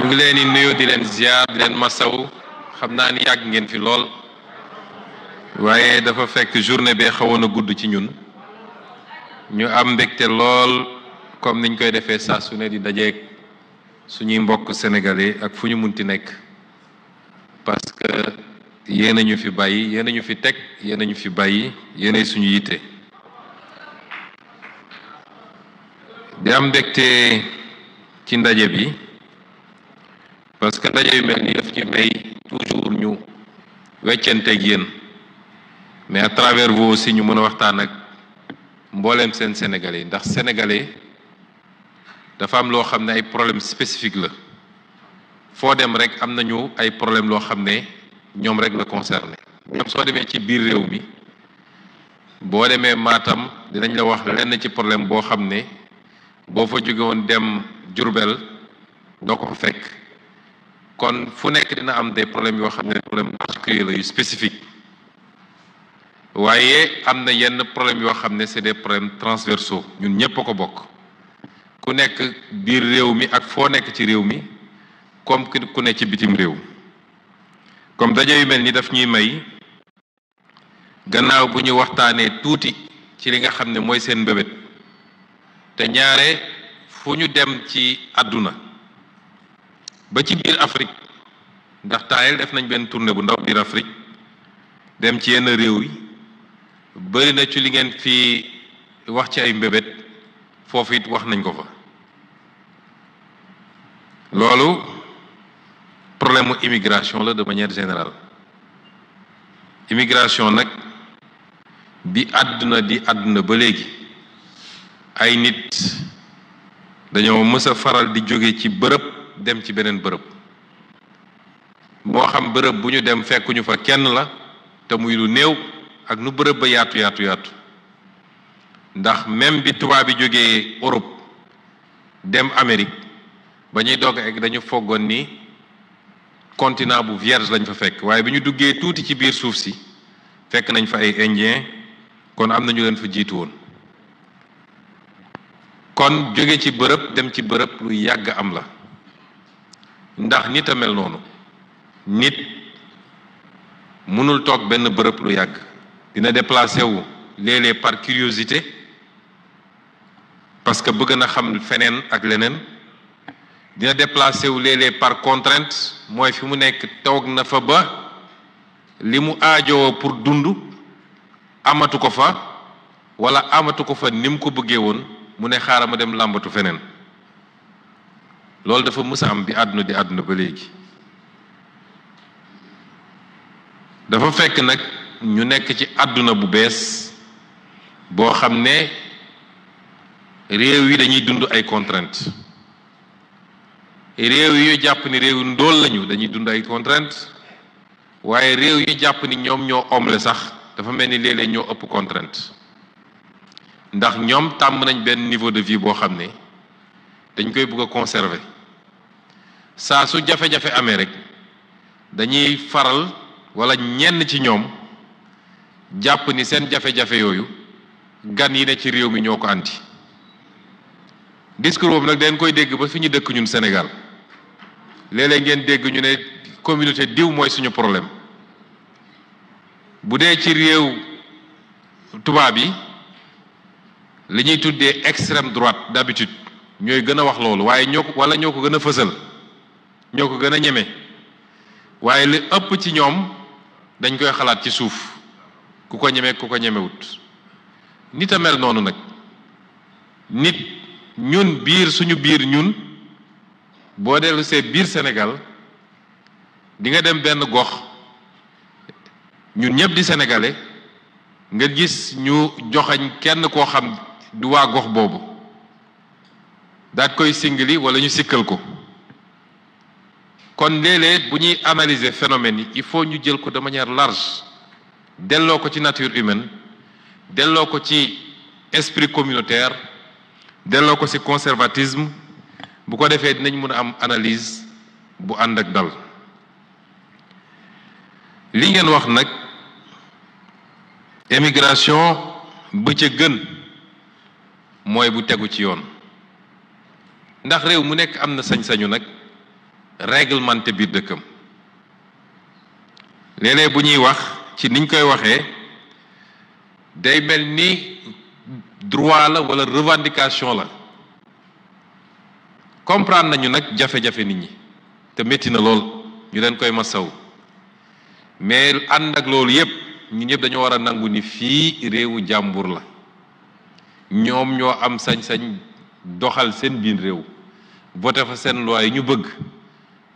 ñu ngi leen di nuyu di leen ziar di leen masaw xam naa ni yàgg ngeen fi lool waaye dafa fekk journée bee xawoon a gudd ci ñun ñu am mbégte lool comme niñ koy defee saa su ne di dajeeg suñuy mbokk sénégalais ak fu ñu munti nekk parce que yéen a ñu fi bàyyi yéen a ñu fi teg yéen a ñu fi bàyyi yéenay suñu yitte di am mbégte ci ndaje bi parce que ndaje yu mel ni daf ñu may toujours ñu weccanteeg yéen mais à travers vous aussi ñu mën a waxtaan ak mbooleem seen sénégalais ndax sénégalais dafa am loo xam ne ay problème spécifique la foo dem rek am nañu ay problème loo xam ne ñoom rek la concerné même soo demee ci biir réew mi boo demee Matam dinañ la wax lenn ci problème boo xam ne boo fa jóge woon dem Diourbel doo ko fa fekk kon fu nekk dina am des problèmes yoo xam ne problème particulier la yu spécifique waaye am na yenn problème yoo xam ne c'est des problèmes transversaux ñun ñépp a ko bokk ku nekk biir réew mi ak foo nekk ci réew mi comme ku nekk ci bitim réew comme daje yu mel ni daf ñuy may gannaaw bu ñu waxtaanee tuuti ci li nga xam ne mooy seen mbébét te ñaare fu ñu dem ci àdduna ba ci biir Afrique ndax taayel def nañ benn tournée bu ndaw biir Afrique dem ci yenn réew yi bëri na ci li ngeen fi wax ci ay mbébét foofu it wax nañ ko fa loolu problème mu immigration la de manière générale immigration nag bi àdduna ba léegi ay nit dañoo mës a faral di jóge ci bërëb dem ci beneen bërëb moo xam bërëb bu ñu dem fekkuñu fa kenn la te muy lu néew ak nu bërëb ba yaatu ndax même bi tubaab bi jógee Europe dem Amérique ba ñuy doog ak dañu foggoon ni continent bu vierge lañ fa fekk waaye bi ñu duggee tuuti ci biir suuf si fekk nañ fa ay indien kon am na ñu leen fa jiitu woon kon jóge ci bërëb dem ci bërëb lu yàgg am la ndax nit a mel noonu nit mënul toog benn bërëb lu yàgg dina déplacé wu léeg-léeg par curiosité parce que bëgg na xam feneen ak leneen dina déplacé wu léeg-léeg par contrainte mooy fi mu nekk toog na fa ba li mu aajowoo pour dund amatu ko fa wala amatu ko fa ni mu ko bëggee woon mu ne xaaral ma dem làmbatu feneen loolu dafa mës a am bi àdduna ba léegi dafa fekk nag ñu nekk ci àdduna bu bees boo xam ne réew yi dañuy dund ay contraintes réew yi jàpp ni réew ndóol lañu dañuy dund ay contraintes waaye réew yi jàpp ni ñoom ñoo omle sax dafa mel ni léeg-léeg ñoo ëpp contrainte ndax ñoom tàmm nañ benn niveau de vie boo xam ne dañ koy bëgg a conserver saa su jafe-jafe amee rek dañuy faral wala ñenn ci ñoom jàpp ni seen jafe-jafe yooyu gan yi ne ci réew mi ñoo ko andi discours boobu nag dañ koy dégg ba fi ñu dëkk ñun Sénégal léeg-léeg ngeen dégg ñu ne communauté diw mooy suñu problème bu dee ci réew tubaab yi li ñuy tuddee extrême droite d'habitude ñooy gën a wax loolu waaye ñoo ko gën a fësal ñoo ko gën a ñeme waaye li ëpp ci ñoom dañ koy xalaat ci suuf ku ko ñeme ku ko ñemewut nit a mel noonu nag nit ñun suñu biir ñun boo dellu see biir Sénégal di nga dem benn gox ñun ñëpp di sénégalais nga gis ñu joxañ kenn koo xam du waa gox boobu daat koy singili wala ñu sikkal ko kon léeg-léeg bu ñuy analyser phénomène yi il faut ñu jël ko de manière large delloo ko ci nature humaine delloo ko ci esprit communautaire delloo ko ci conservatisme bu ko defee dinañ mën a am analyse bu ànd ak dal li ngeen wax nag émigration ba ca gën mooy bu tegu ci yoon ndax réew mu nekk am na sañ-sañu nag réglementé biir dëkkam léeg-léeg bu ñuy wax ci niñ koy waxee day mel ni droit la wala revendication la comprendre nañu nag jafe-jafe nit ñi te métti na lool ñu leen koy masaw mais ànd ak loolu yépp ñu ñëpp dañoo war a nangu ni fii réewu jàmbur la ñoom ñoo am sañ-sañ doxal seen biir réew voté fa seen loi yi ñu bëgg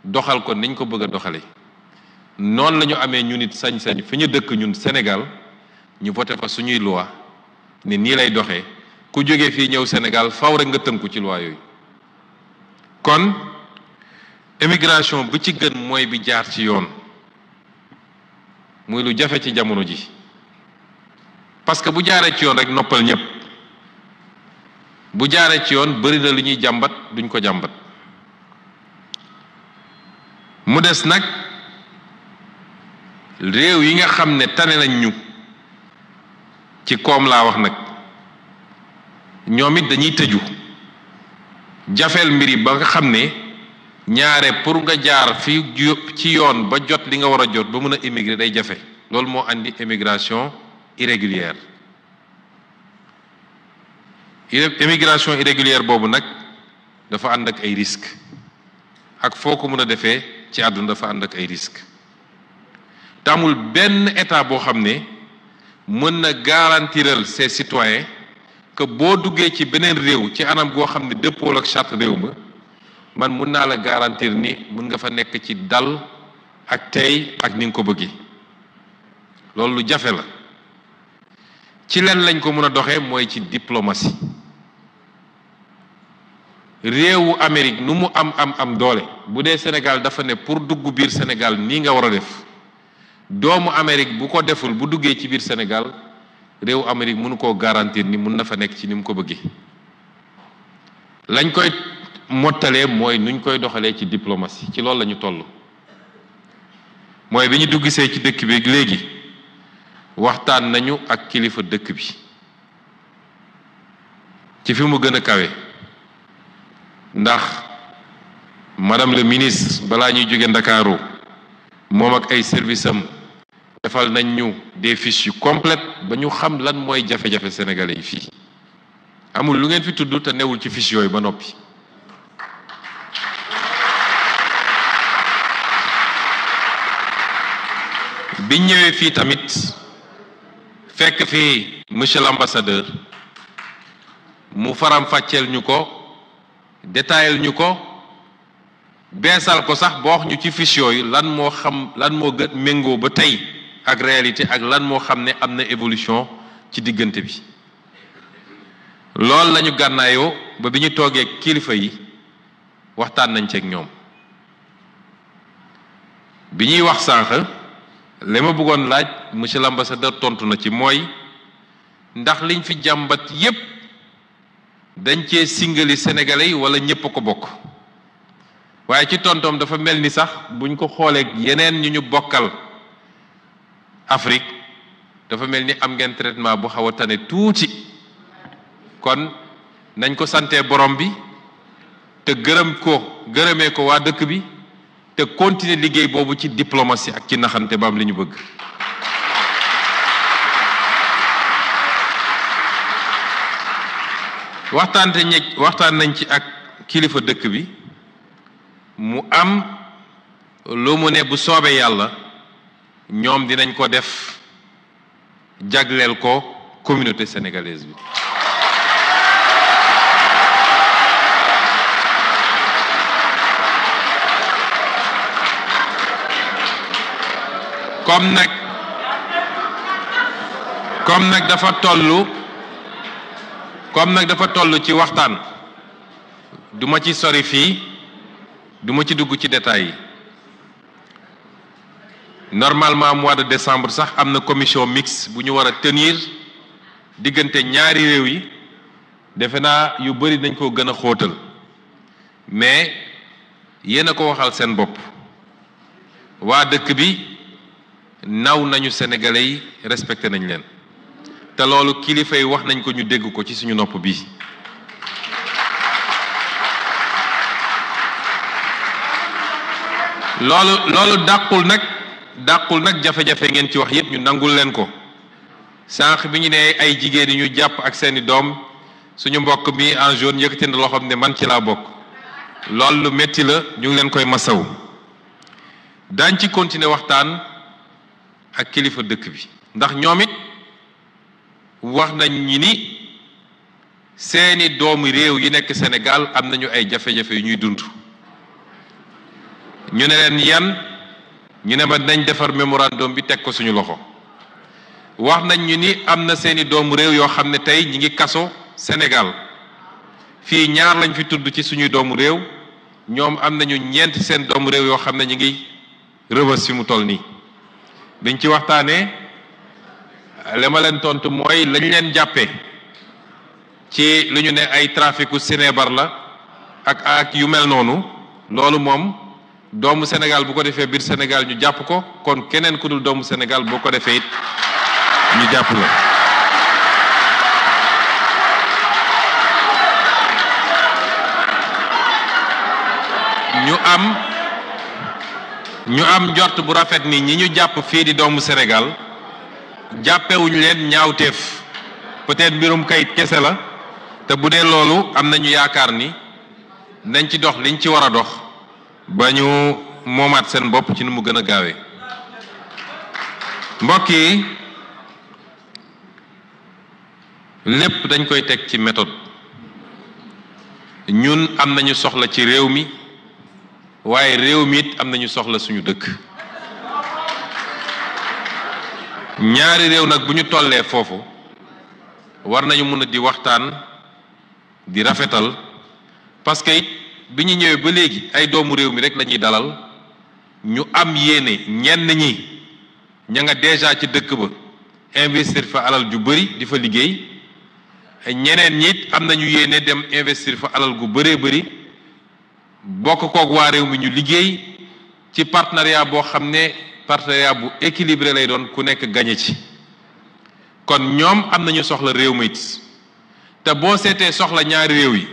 doxal ko niñ ko bëgg a doxale noonu la ñu amee ñu nit sañ-sañ fi ñu dëkk ñun Sénégal ñu voté fa suñuy loi ne nii lay doxee ku jógee fii ñëw Sénégal faw rek nga tënku ci loi yooyu kon immigration bi ci gën mooy bi jaar ci yoon muy lu jafe ci jamono ji parce que bu jaaree ci yoon rek noppal ñëpp bu jaaree ci yoon bari na lu ñuy jàmbat duñ ko jàmbat mu des nag réew yi nga xam ne tane nañ ñu ci koom laa wax nag ñoom it dañuy tëju jafeel mbir yi ba nga xam ne ñaare pour nga jaar fi ci yoon ba jot li nga war a jot ba mën a immigrer day jafe loolu moo andi immigration irrégulière immigration irrégulière boobu nag dafa ànd ak ay risques ak foo ko mën a defee ci àdduna dafa ànd ak ay risques te amul benn état boo xam ne mën na garantiral ses citoyens que boo duggee ci beneen réew ci anam goo xam ne dëppool ak charte réew ma man mun naa la garantir ni mun nga fa nekk ci dal ak tey ak ni nga ko bëggee loolu lu jafe la ci leen lañ ko mën a doxee mooy ci diplomatie réewu Amérique nu mu am doole bu dee Sénégal dafa ne pour dugg biir Sénégal nii nga war a def doomu Amérique bu ko deful bu duggee ci biir Sénégal réewu Amérique mënu koo garantir ni mun na fa nekk ci ni mu ko bëggee lañ koy mottalee mooy nuñ koy doxalee ci diplomatie ci loolu la ñu toll mooy bi ñu duggsee ci dëkk bi léegi waxtaan nañu ak kilifa dëkk bi ci fi mu gën a kawe ndax madame le ministre balaa ñuy jóge Ndakaaru moom ak ay service am defal nañ ñu des fiches yu complètes ba ñu xam lan mooy jafe-jafe sénégalais yi fii amul lu ngeen fi tudd te newul ci fiche yooyu ba noppi biñ ñëwee fii tamit fekk fii monsieur l'ambassadeur mu faram-fàcceel ñu ko détaillé ñu ko beesal ko sax boo wax ñu ci fiche yooyu lan moo gën méngoo ba tey ak réalité ak lan moo xam ne am na évolution ci diggante bi loolu lañu gànnaayoo ba bi ñu toogee kilifa yi waxtaan nañ ci ak ñoom bi ñuy wax sànq li ma bëggoon laaj monsieur l'ambassadeur tontu na ci mooy ndax liñ fi jàmbat yépp dañ cee singali sénégalais yi wala ñépp a ko bokk waaye ci tontoom dafa mel ni sax buñ ko xoolee yeneen ñu bokkal Afrique dafa mel ni am ngeen traitement bu xaw a tane tuuti kon nañ ko santee borom bi te gërëmee ko waa dëkk bi te continuer liggéey boobu ci diplomatie ak ci naxante ba am li ñu bëgg waxtaan nañ ci ak kilifa dëkk bi mu am lu mu ne bu soobee yàlla ñoom dinañ ko def jagleel ko communauté sénégalaise bi comme nag dafa toll ci waxtaan duma ci sori fii duma ci dugg ci détails yi normalement mois de décembre sax am na commission mixte bu ñu war a tenir diggante ñaari réew yi defe naa yu bari nañ ko gën a xóotal mais yéen a ko waxal seen bopp waa dëkk bi naw nañu sénégalais yi respecté nañ leen te loolu kilifa yi wax nañ ko ñu dégg ko ci suñu nopp bi loolu dàqul nag jafe-jafe ngeen ci wax yépp ñu nangul leen ko sànq bi ñu ne ay jigéen yi ñu jàpp ak seeni doom suñu mbokk mi en jaune yëkkati na loxoom ne man ci laa bokk loolu lu metti la ñu ngi leen koy masaw daañ ci continuer waxtaan ak kilifa dëkk bi ndax ñoom it wax nañ ñi ni seeni doomu réew yi nekk Sénégal am nañu ay jafe-jafe yu ñuy dund ñu ne leen yan ñu ne ma nañ defar mémorandum bi teg ko suñu loxo wax nañ ñu ni am na seeni doomu réew yoo xam ne tey ñi ngi kaso Sénégal fii ñaar lañ fi tudd ci suñuy doomu réew ñoom am nañu ñeent seen doomu réew yoo xam ne ñi ngi rëbës fi mu toll nii biñ ci waxtaanee li ma leen tontu mooy lañ leen jàppee ci lu ñu ne ay traficu sinébar la ak yu mel noonu loolu moom doomu Sénégal bu ko defee biir Sénégal ñu jàpp ko kon keneen ku dul doomu Sénégal boo ko defee it ñu jàpp la ñu am njort bu rafet ni ñi ñu jàpp fii di doomu Sénégal jàppewuñu leen ñaawteef peut-être mbirum kayit kese la te bu dee loolu am nañu yaakaar ni nañ ci dox liñ ci war a dox ba ñu moomaat seen bopp ci nu mu gën a gaawee mbokk yi lépp dañ koy teg ci méthode ñun am nañu soxla ci réew mi waaye réew mi it am nañu soxla suñu dëkk ñaari réew nag bu ñu tollee foofu war nañu mën a di waxtaan di rafetal parce que it bi ñu ñëwee ba léegi ay doomu réew mi rek la ñuy dalal ñu am yéene ñenn ñi ña nga déjà ci dëkk ba investir fa alal ju bari di fa liggéey ñeneen ñi it am nañu yéene dem investir fa alal gu bëree bëri bokk koog waa réew mi ñu liggéey ci partenariat boo xam ne partenariat bu équilibré lay doon ku nekk gañe ci kon ñoom am nañu soxla réew mi it te boo seetee soxla ñaari réew yi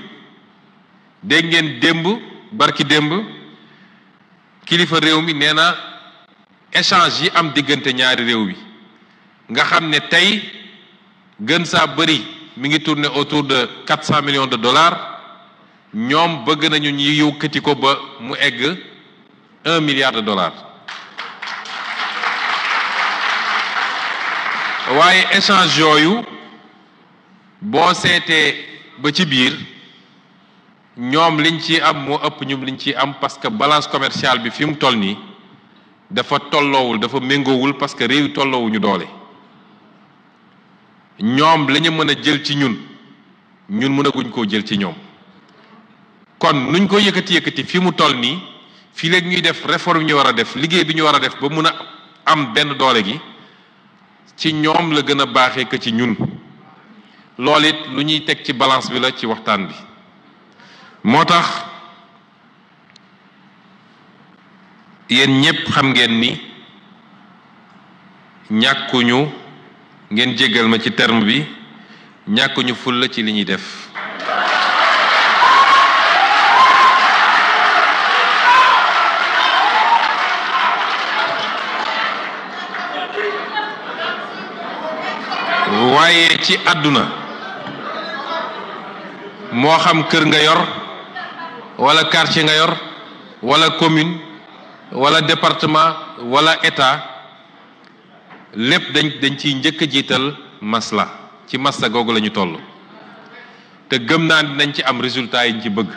dégg ngeen démb barki démb kilifa réew mi nee na échange yi am diggante ñaari réew bi nga xam ne tey gën saa bëri mi ngi tourner autour de 400 millions de dollars ñoom bëgg nañu ñu yëkkati ko ba mu egg 1 milliard de dollars waaye échange yooyu boo seetee ba ci biir ñoom liñ ci am moo ëpp ñum liñ ci am parce que balance commerciale bi fi mu toll nii dafa tolloowul dafa méngoowul parce que réew yi tolloowuñu doole ñoom la ñu mën a jël ci ñun mënaguñ koo jël ci ñoom kon nuñ ko yëkkati fi mu toll nii fii léegi ñuy def réforme ñu war a def liggéey bi ñu war a def ba mun a am benn doole gi ci ñoom la gën a baaxee que ci ñun loolu it lu ñuy teg ci balance bi la ci waxtaan bi moo tax yéen ñépp xam ngeen ni ñàkkuñu ngeen jéggal ma ci terme bi ñàkkuñu fulla ci li ñuy def waaye ci àdduna moo xam kër nga yor wala quartier nga yor wala commune wala département wala état lépp dañ ciy njëkk a jiital masla ci masla googu la ñu toll te gëm naa dinañ ci am résultat yi ñu ci bëgg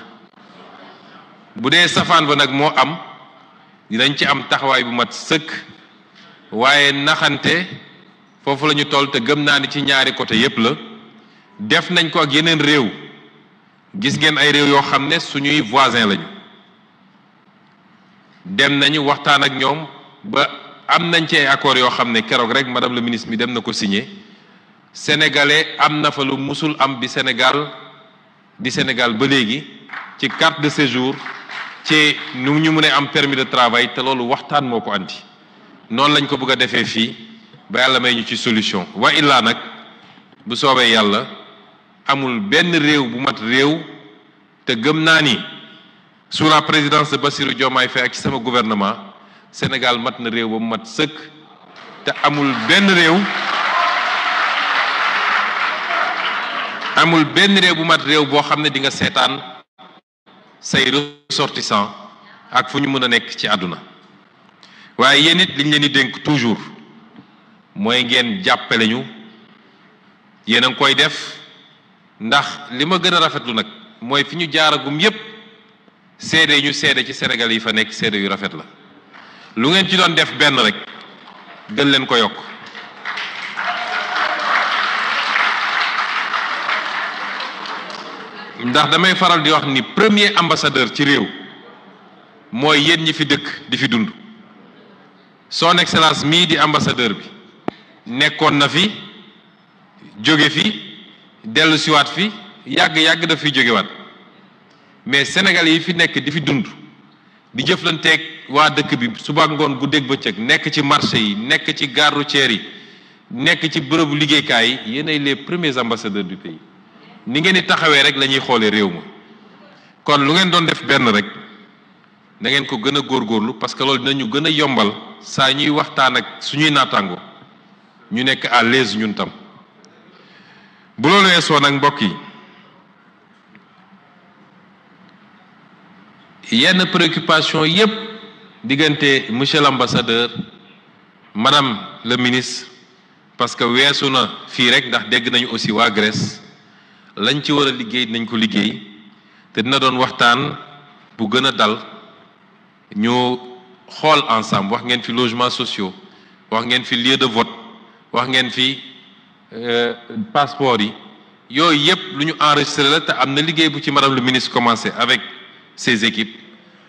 bu dee safaan ba nag moo am dinañ ci am taxawaay bu mat sëkk waaye naxante foofu la ñu toll te gëm naa ni ci ñaari côté yépp la def nañ ko ak yeneen réew gis ngeen ay réew yoo xam ne suñuy voisin lañu dem nañu waxtaan ak ñoom ba am nañ ci ay accords yoo xam ne keroog rek madame le ministre mi dem na ko signé sénégalais am na fa lu musul am bi Sénégal ba léegi ci carte de séjour ci nu ñu mën a am permis de travail te loolu waxtaan moo ko andi noonu lañ ko bëgg a defee fii ba yàlla may ñu ci solution wa illaa nag bu soobee yàlla amul benn réew bu mat réew te gëm naa ni sous la présidence de Bassirou Diomaye Faye ak ci sama gouvernement Sénégal mat na réew ba mu mat sëkk te amul benn réew bu mat réew boo xam ne di nga seetaan say ressortissants ak fu ñu mën a nekk ci àdduna waaye yéen it liñ leen di dénk toujours mooy ngeen jàppale ñu yéen a ngi koy def ndax li ma gën a rafetlu nag mooy fi ñu jaaragum yépp seede ñu seede ci Sénégal yi fa nekk seede yu rafet la lu ngeen ci doon def benn rek gën leen ko yokk ndax damay faral di wax ni premier ambassadeur ci réew mooy yéen ñi fi dëkk di fi dund son excellence mii di ambassadeur bi nekkoon na fi jóge fi dellu siwaat fi yàgg daf fi jógewaat mais Sénégal yi fi nekk di fi dund di jëflanteeg waa dëkk bi suba ngoon guddeeg bëccëg nekk ci marché yi nekk ci gare routière yi nekk ci bërëbu liggéeykaay yi yéenay les premiers ambassadeurs du pays ni ngeen di taxawee rek la ñuy xoolee réew ma kon lu ngeen doon def benn rek da ngeen ko gën a góorgóorlu parce que loolu dinañu gën a yombal saa ñuy waxtaan ak suñuy naataango ñu nekk à l'aise ñun tam bu loolu weesoo nag mbokk yi yenn préoccupation yépp diggante monsieur l'ambassadeur madame le ministre parce que weesu na fii rek ndax dégg nañu aussi waa Grèce lañ ci war a liggéey nañ ko liggéey te dina doon waxtaan bu gën a dal ñu xool ensemble wax ngeen fi logements sociaux wax ngeen fi lieu de vote wax ngeen fi passeport yi yooyu yépp lu ñu enregistré la te am na liggéey bu ci madame le ministre commencé avec ses équipes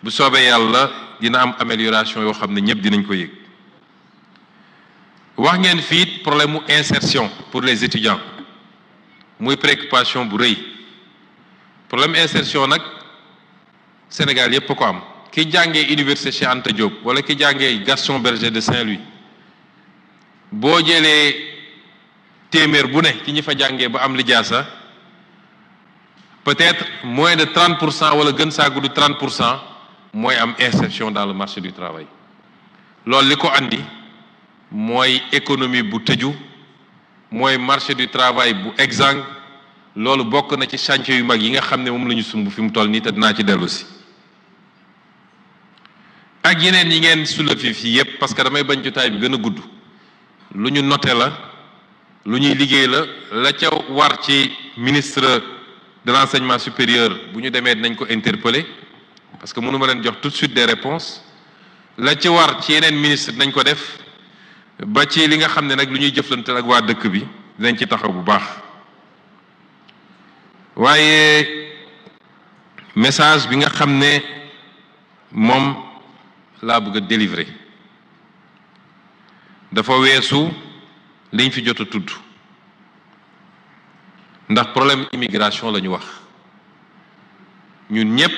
bu soobee yàlla dina am amélioration yoo xam ne ñëpp dinañ ko yëg wax ngeen fii problème mu insertion pour les étudiants muy préoccupation bu rëy problème insertion nag Sénégal yëpp ko am ki jàngee université Cheikh Anta Diop wala ki jàngee Gaston Berger de Saint-Louis boo jëlee téeméer bu ne ci ñi fa jàngee ba am lijaasa peut-être moins de 30% wala gën saa gudd 30% mooy am insertion dans le marché du travail loolu li ko andi mooy économie bu tëju mooy marché du travail bu exsangue loolu bokk na ci chantier yu mag yi nga xam ne moom la ñu sumb fi mu toll nii te dinaa ci dellu si ak yeneen yi ngeen soulevé fii yépp parce que damay bañ jotaay bi gën a gudd lu ñu noté la lu ñuy liggéey la ca war ci ministre de l'enseignement supérieur bu ñu demee dinañ ko interpeller parce que mënuma leen jox tout de suite des réponses la ci war ci yeneen ministre dinañ ko def ba ci li nga xam ne nag lu ñuy jëflantal ak waa dëkk bi dinañ ci taxaw bu baax waaye message bi nga xam ne moom laa bëgg a délivrer dafa weesu liñ fi jot a tudd ndax problème immigration la ñu wax ñun ñépp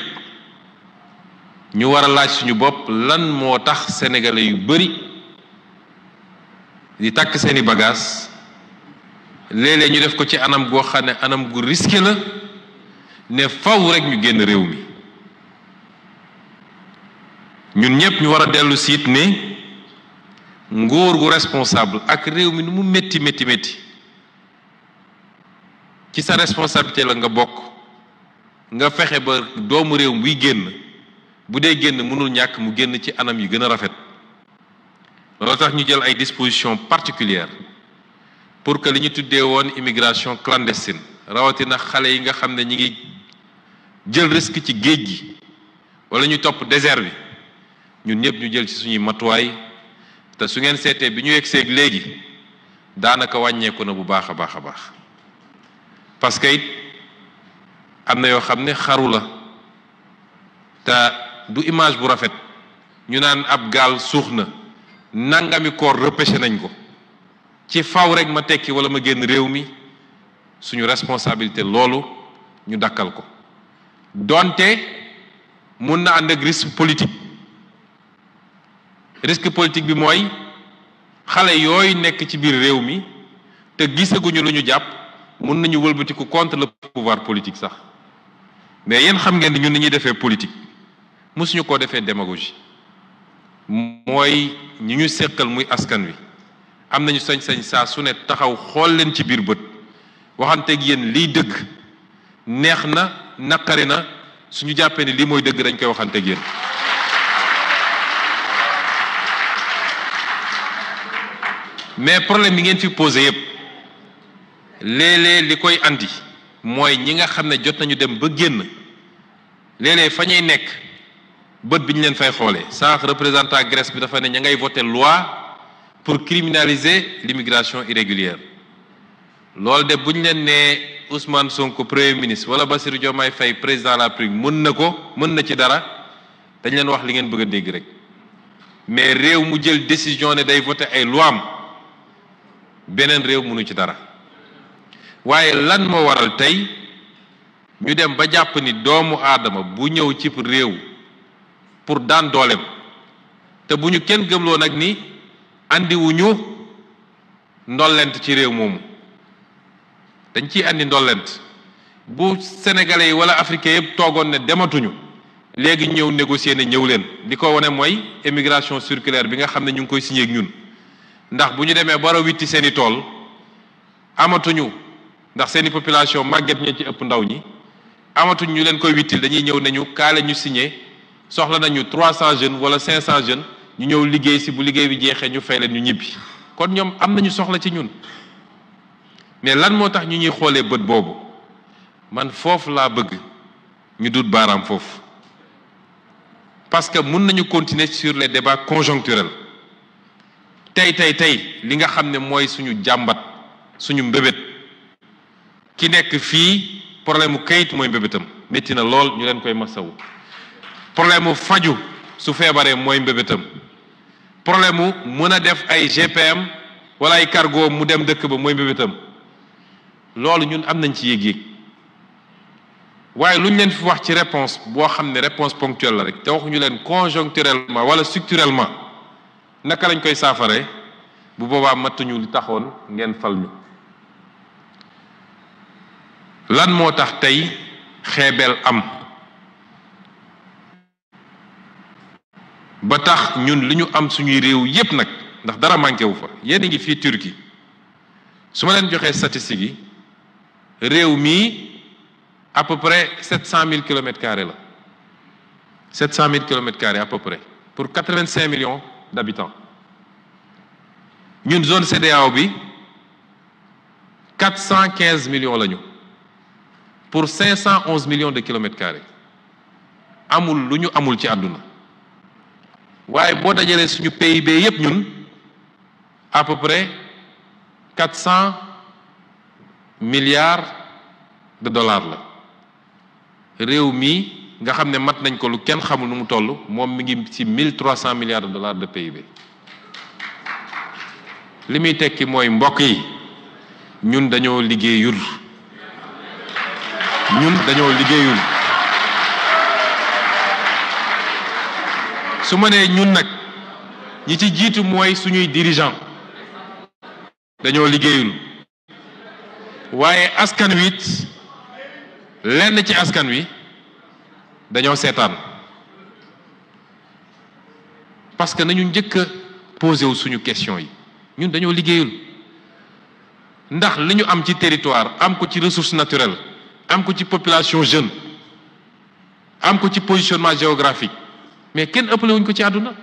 ñu war a laaj suñu bopp lan moo tax sénégalais yu bari di takk seeni bagages léeg-léeg ñu def ko ci anam goo xam ne anam gu risqué la ne faw rek ñu génn réew mi ñun ñépp ñu war a dellu siit ne nguur gu responsable ak réew mi nu mu métti ci sa responsabilité la nga bokk nga fexe ba doomu réew buy génn bu dee génn mënul ñàkk mu génn ci anam yi gën a rafet loolu tax ñu jël ay dispositions particulières pour que li ñu tuddee woon immigration clandestine rawatina xale yi nga xam ne ñi ngi jël risque ci géej gi wala ñu topp désert bi ñun ñëpp ñu jël ci suñuy matuwaay te su ngeen seetee bi ñu yegseeg léegi daanaka wàññeeku na bu baax a baax a baax parce que it am na yoo xam ne xaru la te du image bu rafet ñu naan ab gaal suux na nangami koor repêché nañ ko ci faw rek ma tekki wala ma génn réew mi suñu responsabilité loolu ñu dakkal ko donte mun na ànd ak risque politique bi mooy xale yooyu nekk ci biir réew mi te gisaguñu lu ñu jàpp mun nañu wëlbatiku contre le pouvoir politique sax mais yéen xam ngeen ni ñun ni ñuy defee politique mosuñu koo defee démagogie mooy ñi ñu seqal muy askan wi am nañu sañ-sañ saa su ne taxaw xool leen ci biir bët waxanteeg yéen liy dëgg neex na naqari na suñu jàppee ni lii mooy dëgg dañ koy waxanteeg yéen. mais problème yi ngeen fi posé yëpp léeg-léeg li koy andi mooy ñi nga xam ne jot nañu dem ba génn léeg-léeg fa ñuy nekk bët bi ñu leen fay xoolee sànq représentant Grèce bi dafa ne ña ngay voter loi pour criminaliser l'immigration irrégulière loolu de bu ñu leen nee Ousmane Sonko premier ministre wala Bassirou Diomaye Faye président de la République mën na ci dara dañ leen wax li ngeen bëgg a dégg rek mais réew mu jël décision ne day voter ay loi am beneen réew mënu ci dara waaye lan moo waral tey ñu dem ba jàpp ni doomu aadama bu ñëw ci réew pour daan dooleem te bu ñu kenn gëmloo nag ni andiwuñu ndollent ci réew moomu dañ ciy andi ndollent bu sénégalais yi wala africains yëpp toogoon ne dematuñu léegi ñëw négocier ne ñëw leen li ko wane mooy émigration circulaire bi nga xam ne ñu ngi koy signé ak ñun ndax bu ñu demee bara witti seen i tool amatuñu ndax seen i population màgget ñee ci ëpp ndaw ñi amatuñ ñu leen koy wittil dañuy ñëw nañu kaale ñu signé soxla nañu 300 jeunes wala 500 jeunes ñu ñëw liggéey si bu liggéey bi jeexee ñu fay leen ñu ñibbi kon ñoom am nañu soxla ci ñun mais lan moo tax ñu ñuy xoolee bët boobu man foofu laa bëgg ñu dut baaraam foofu parce que mun nañu continuer sur les débats conjoncturels tey li nga xam ne mooy suñu jàmbat suñu mbébét ki nekk fii problème mu kayit mooy mbébétam métti na lool ñu leen koy masawu problème mu faju su feebaree mooy mbébétam problème mu mën a def ay GPM wala ay cargo mu dem dëkk ba mooy mbébétam loolu ñun am nañ ci yéeg-yéeg waaye lu ñu leen fi wax ci réponse boo xam ne réponse ponctuelle la rek te waxuñu leen conjoncturellement wala structurellement naka lañ koy saafare bu boobaa matuñu li taxoon ngeen fal ñu lan moo tax tey xeebeel am ba tax ñun li ñu am suñuy réew yépp nag ndax dara manqué wu fa yéen a ngi fii Turquie su ma leen joxee statistiques yi réew mii à peu près 700 000 kilomètres carrés la 700 000 kilomètres carrés à peu près pour 85 millions d'habitants ñun zone CEDEAO bi 415 millions lañu pour 511 millions de kilomètres carrés amul lu ñu amul ci àdduna waaye boo dajalee suñu PIB yépp ñun à peu près 400 milliards de dollars la réew mi nga xam ne mat nañ ko lu kenn xamul nu mu toll moom mi ngi ci 1300 milliards de dollars de PIB li muy tekki mooy mbokk yi ñun dañoo liggéeyul su ma nee ñun nag ñi ci jiitu mooy suñuy dirigeant dañoo liggéeyul waaye askan wi it lenn ci askan wi dañoo seetaan parce que nañu njëkk a posé wu suñu question yi ñun dañoo liggéeyul ndax li ñu am ci territoire am ko ci ressource naturelle am ko ci population jeune am ko ci positionnement géographique mais kenn ëppale wuñ ko ci àdduna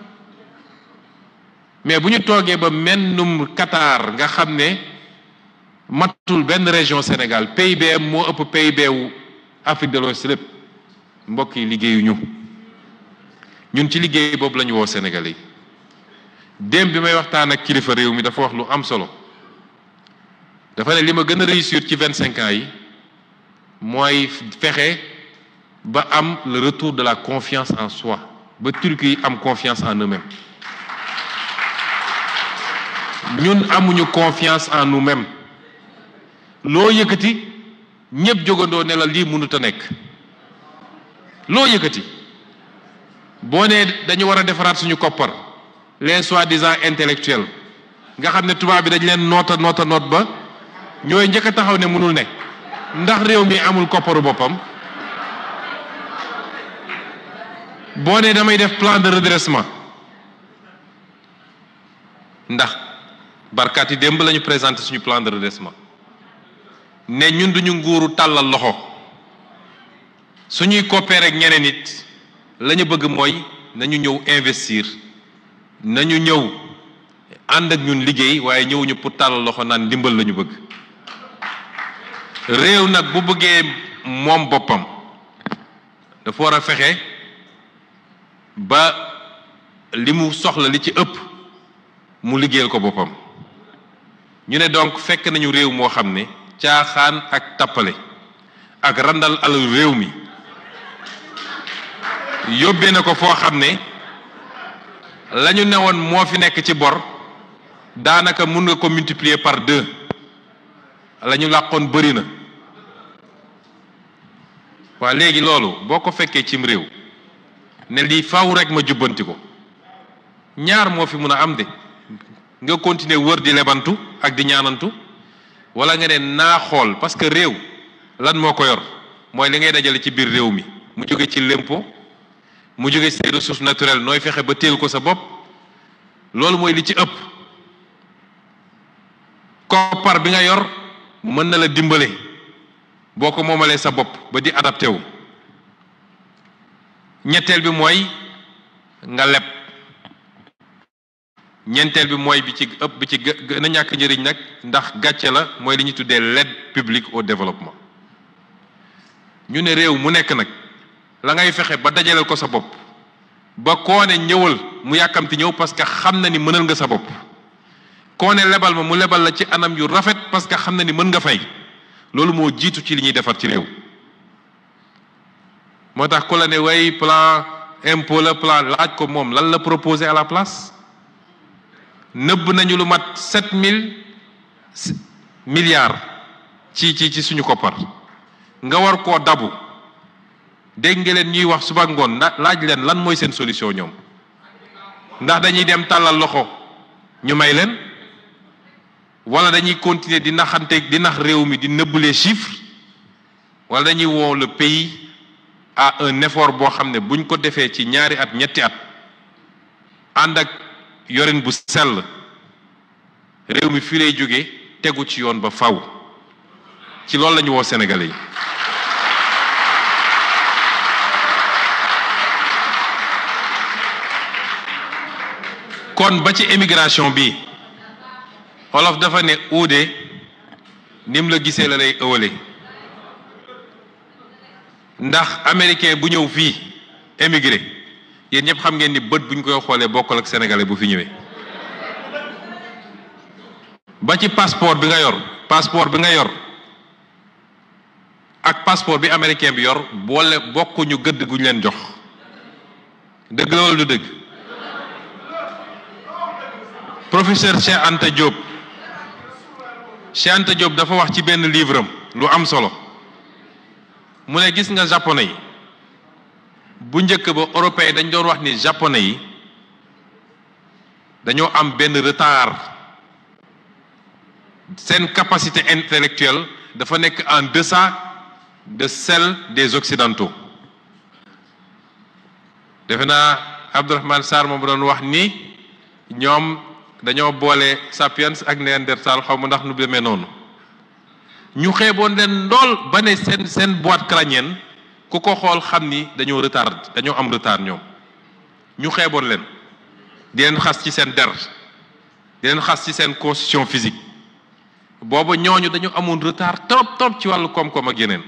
mais bu ñu toogee ba mennum Qatar nga xam ne matul benn région Sénégal PIB moo ëpp PIB wu Afrique de l'Ouest lépp mbokk yi liggéeyuñu ñun ci liggéey boobu la ñu woo Sénégalais yi démb bi may waxtaan ak kilifa réew mi dafa wax lu am solo dafa ne li ma gën a réussir ci 25 ans yi mooy fexe ba am le retour de la confiance en soi ba Turquie am confiance en eux-mêmes ñun amuñu confiance en nous-mêmes loo yëkkati ñëpp jógandoo ne la lii mënut a nekk loo yëkkati boo nee dañu war a defaraat suñu koppar les soi-disant intellectuels nga xam ne tubaab bi dañ leen noot ba ñooy njëkk a taxaw ne mënul ne ndax réew mi amul kopparu boppam boo nee damay def plan de redressement ndax barkaati démb la ñu présenté suñu plan de redressement ne ñun duñu nguuru tàllal loxo suñuy coopérer ak ñeneen nit la ñu bëgg mooy nañu ñëw investir nañu ñëw ànd ak ñun liggéey waaye ñëwuñu pour tàllal loxo naan ndimbal la ñu bëgg. réew nag bu bëggee moom boppam dafa war a fexe ba li mu soxla li ci ëpp mu liggéeyal ko boppam. ñu ne donc fekk nañu réew moo xam ne caaxaan ak tappale ak randal alal réew mi yóbbee na ko foo xam ne la ñu newoon moo fi nekk ci bor daanaka mun nga ko multiplier par 2 la ñu làqoon bëri na. waa léegi loolu boo ko fekkee cim réew ne lii faaw rek ma jubbanti ko ñaar moo fi mun a am de nga continuer wër di lebantu ak di ñaanantu wala nga ne naa xool parce que réew lan moo ko yor mooy li ngay dajale ci biir réew mi mu jóge ci lempo mu jóge ci ressources naturelles nooy fexe ba téel ko sa bopp loolu mooy li ci ëpp. koppar bi nga yor mën na la dimbale boo ko moomalee sa bopp ba di adapté wu. ñetteel bi mooy nga leb. ñeenteel bi mooy bi ci ëpp bi ci gën a ñàkk njëriñ nag ndax gàcce la mooy li ñuy tuddee l'aide publique au développement. ñu ne réew mu nekk nag la ngay fexe ba dajaleel ko sa bopp ba koo ne ñëwal mu yàkkamti ñëw parce que xam na ni mënal nga sa bopp. koo ne lebal ma mu lebal la ci anam yu rafet parce que xam na ni mën nga fay loolu moo jiitu ci li ñuy defar ci réew. moo tax ku la ne way plan impôt la plan laaj ko moom lan la proposé à la place. nëbb nañu lu mat 7000 milliards ci suñu koppar nga war koo dabu dégg nga leen ñuy wax suba ngoon laaj leen lan mooy seen solution ñoom ndax dañuy dem tàllal loxo ñu may leen wala dañuy continuer di naxante di nax réew mi di nëbb les chiffres wala dañuy woo le pays à un effort boo xam ne buñ ko defee ci ñaari at ñetti at ànd ak yorin bu sell réew mi fii lay jóge tegu ci yoon ba faw ci loolu la ñu woo Sénégalais yi. kon ba ci émigration bi Wolof dafa ne uude nim la gisee la lay ëwale ndax américain bu ñëw fii émigré yéen ñëpp xam ngeen ni bët bu ñu koy xoolee bokkul ak sénégalais bu fi ñëwee. ba ci passeport bi nga yor ak passeport bi américain bi yor boole bokkuñu gëdd guñ leen jox dëgg la wala du dëgg. professeur Cheikh Anta Diop dafa wax ci benn livre am lu am solo mu ne gis nga japonais yi bu njëkk ba européen dañ doon wax ni japonais yi dañoo am benn retard seen capacité intellectuelle dafa nekk en deçà de celle des occidentaux. defe naa Abdourahmane Sarr moom doon wax ni ñoom dañoo boole sapiens ak néandertal xaw ma ndax nu demee noonu ñu xeeboon leen lool ba ne seen boîte crânienne ku ko xool xam ni dañoo am retard ñoom ñu xeeboon leen di leen xas ci seen der di leen xas ci seen constitution physique booba ñooñu dañu amoon retard trop ci wàllu koom-koom ak yeneen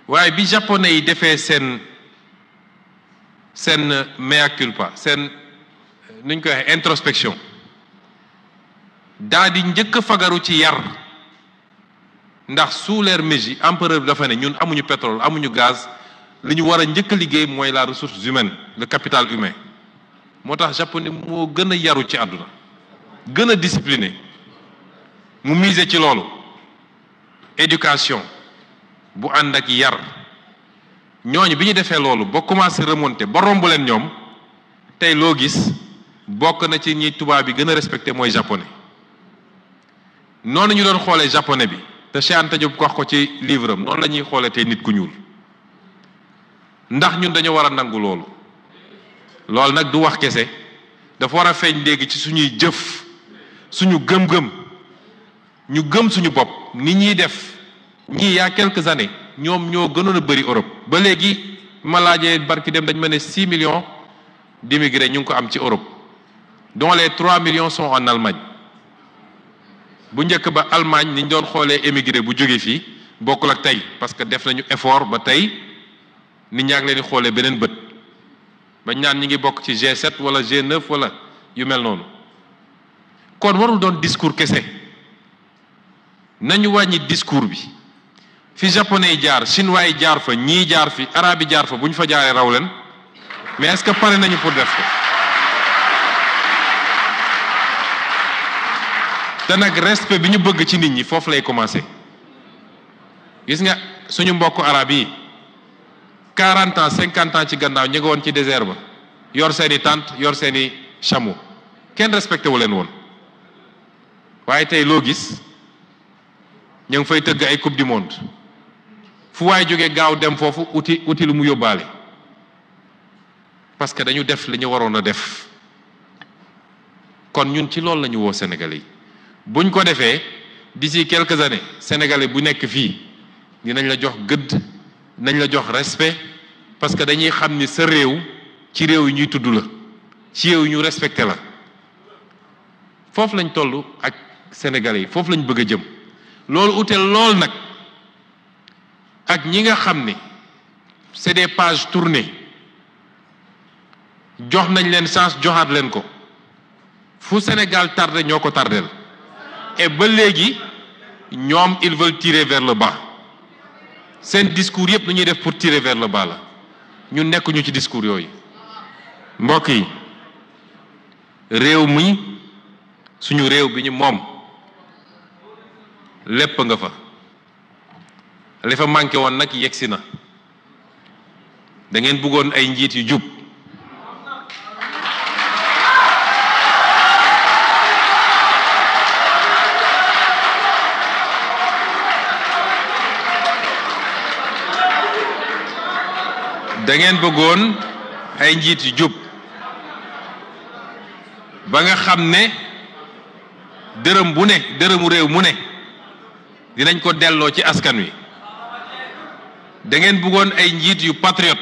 waaye bi japonais yi defee seen mea culpa seen nuñ koy waxee introspection daa di njëkk a fagaru ci yar ndax sous l'ère Meiji empereur bi dafa ne ñun amuñu pétrole amuñu gaz li ñu war a njëkk a liggéey mooy la ressource humaine le capital humain moo tax japonais moo gën a yaru ci àdduna gën a discipliné mu miser ci loolu éducation bu ànd ak yar ñooñu bi ñu defee loolu ba commencé remonter ba romb leen ñoom tey loo gis bokk na ci ñi tubaab bi gën a respecté mooy japonais noonu ñu doon xoolee japonais bi te Cheikh Anta Diop wax ko ci livre am noonu la ñuy xoolee tey nit ku ñuul ndax ñun dañu war a nangu loolu loolu nag du wax kese dafa war a feeñ léegi ci suñuy jëf suñu gëm-gëm ñu gëm suñu bopp ni ñuy def ñii y'a quelques années ñoom ñoo gënoon a bëri Europe ba léegi ma laajee barki dem dañ ma ne 6 millions d'immigrés ñu ngi ko am ci Europe dont les 3 millions sont en Allemagne bu njëkk ba Allemagne ni ñu doon xoolee émigré bu jóge fii bokkul ak tey parce que def nañu effort ba tey nit ñaa ngi leen di xoolee beneen bët ba ñaan ñi ngi bokk ci G7 wala G9 wala yu mel noonu kon warul doon discours kese nañu wàññi discours bi fi japonais yi jaar chinois yi jaar fa ñii jaar fi arabe yi jaar fa bu ñu fa jaaree raw leen mais est-ce que pare nañu pour def ko te nag respect bi ñu bëgg ci nit ñi foofu lay commencer gis nga suñu mbokku arabe yi 40 ans 50 ans ci gannaaw ñu ngi woon ci désert ba yor seeni tente yor seeni chameau kenn respecté wu leen woon waaye tey loo gis ñu ngi fay tëgg ay coupe du monde fu waay jógee gaaw dem foofu uti lu mu yóbbaale parce que dañu def li ñu waroon a def kon ñun ci loolu la ñu woo Sénégalais yi buñ ko defee d'ici quelques années Sénégalais bu nekk fii dinañ la jox gëdd nañ la jox respect parce que dañuy xam ni sa réew ci réew yi ñuy tudd la ci réew yi ñu respecté la foofu lañ toll ak Sénégalais yi foofu lañ bëgg a jëm loolu ute lool nag ak ñi nga xam ni c'est des pages tournées jox nañ leen chance joxaat leen ko fu Sénégal tardé ñoo ko tardeel et ba léegi ñoom ils veulent tirer vers le bas seen discours yëpp lu ñuy def pour tirer vers le bas la ñu nekkuñu ci discours yooyu mbokk yi réew mi suñu réew bi ñu moom lépp nga fa li fa manqué woon nag yegsi na da ngeen bëggoon ay njiit yu jub da ngeen bëggoon ay njiit yu jub ba nga xam ne dërëm bu ne dërëmu réew mu ne dinañ ko delloo ci askan wi da ngeen bëggoon ay njiit yu patriote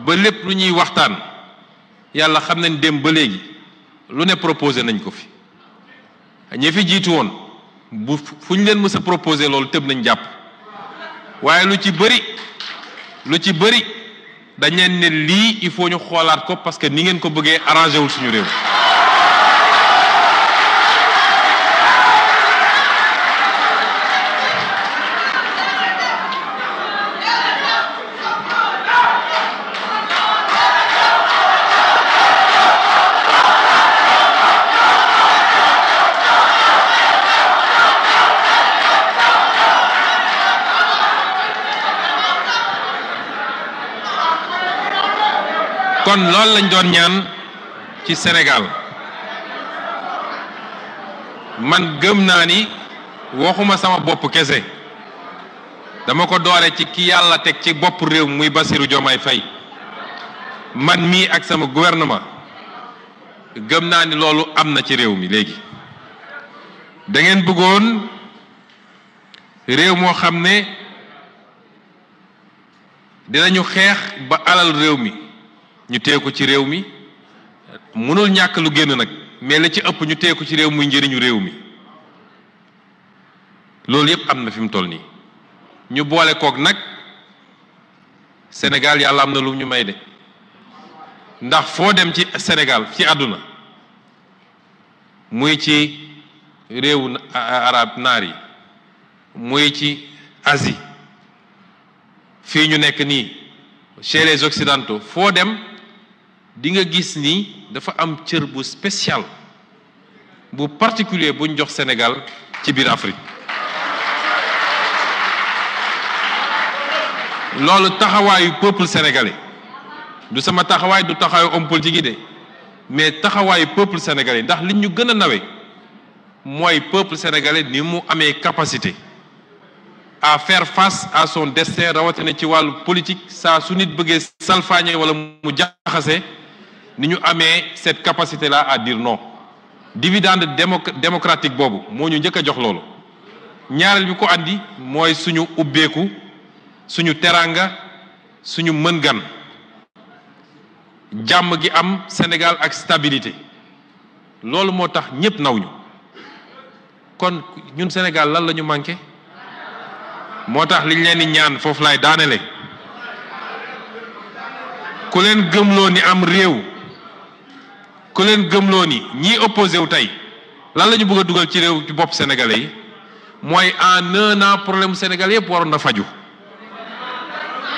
ba lépp lu ñuy waxtaan yàlla xam nañ dem ba léegi lu ne proposé nañ ko fi ñi fi jiitu woon bu fu ñu leen mës a proposé loolu tëb nañ jàpp waaye lu ci bëri dañ leen ne lii il faut ñu xoolaat ko parce que ni ngeen ko bëggee arrangé wul suñu réew kon loolu lañ doon ñaan ci Sénégal man gëm naa ni waxuma sama bopp kese dama ko doore ci ki yàlla teg ci bopp réew muy Bassirou Diomaye Faye man mii ak sama gouvernement gëm naa ni loolu am na ci réew mi léegi da ngeen bëggoon réew moo xam ne dinañu xeex ba alal réew mi ñu teeku ci réew mi mënul ñàkk lu génn nag mais la ci ëpp ñu teeku ci réew muy njëriñu réew mi loolu yépp am na fi mu toll nii ñu boole kook nag Sénégal yàlla am na lu ñu may de ndax foo dem ci Sénégal ci àdduna muy ci réewu arab naar yi muy ci Asie fii ñu nekk nii chez les occidentaux foo dem di nga gis ni dafa am cër bu spécial bu particulier buñ jox Sénégal ci biir Afrique loolu taxawaayu peuple sénégalais du sama taxawaay du taxawaayu homme politique yi de mais taxawaayu peuple sénégalais ndax li ñu gën a nawe mooy peuple sénégalais ni mu amee capacité à faire face à son destin rawatina ci wàllu politique saa su nit bëggee salfaañe wala mu jaxase ni ñu amee cette capacité là à dire non. dividende démocratique boobu moo ñu njëkk a jox loolu ñaareel bi ko andi mooy suñu ubbeeku suñu teranga suñu mën gan jàmm gi am Sénégal ak stabilité loolu moo tax ñépp naw ñu kon ñun Sénégal lan la ñu manqué moo tax liñ leen di ñaan foofu laay daanele ku leen gëmloo ni am réew ku leen gëmloo ni ñii opposé wu tey lan la ñu bëgg a dugal ci réew ci bopp sénégalais yi mooy en 1 an problème sénégalais yëpp waroon na faju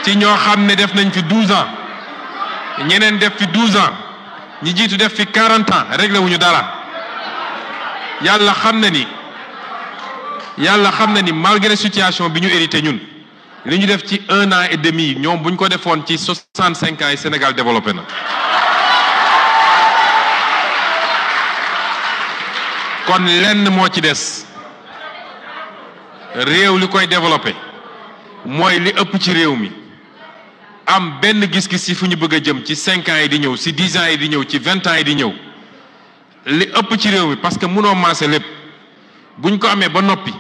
ci ñoo xam ne def nañ fi 12 ans ñeneen def fi 12 ans ñi jiitu def fi 40 ans réglé wuñu dara yàlla xam na ni malgré situation bi ñu hérité ñun li ñu def ci 1 an et demi ñoom bu ñu ko defoon ci 65 ans yi Sénégal développé na. kon lenn moo ci des réew li koy développé mooy li ëpp ci réew mi am benn gis-gis ci fu ñu bëgg a jëm ci 5 ans yi di ñëw ci 10 ans yi di ñëw ci 20 ans yi di ñëw li ëpp ci réew mi parce que mënoo maase lépp buñ ko amee ba noppi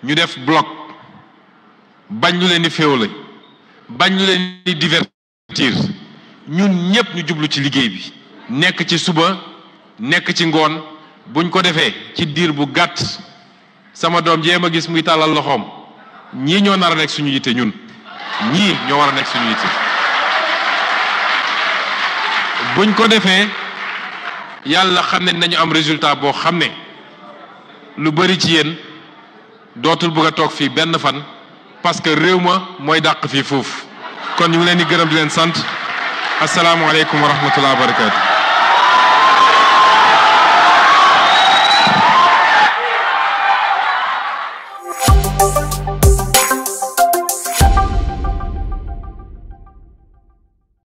ñu def bloc bañ lu leen di féewale bañ lu leen di divertir ñun ñëpp ñu jublu ci liggéey bi nekk ci suba nekk ci ngoon buñ ko defee ci diir bu gàtt sama doom jéem a gis muy tàllal loxoom ñii ñoo nar a nekk suñu yitte ñun ñii ñoo war a nekk suñu yitte buñ ko defee yàlla xam ne nañu am résultat boo xam ne lu bari ci yéen dootul bëgg a toog fii benn fan parce que réew ma mooy dàq fii foofu kon ñu ngi leen di gërëm di leen sant asalaamualeykum wa rahmatullah wa barakaatu.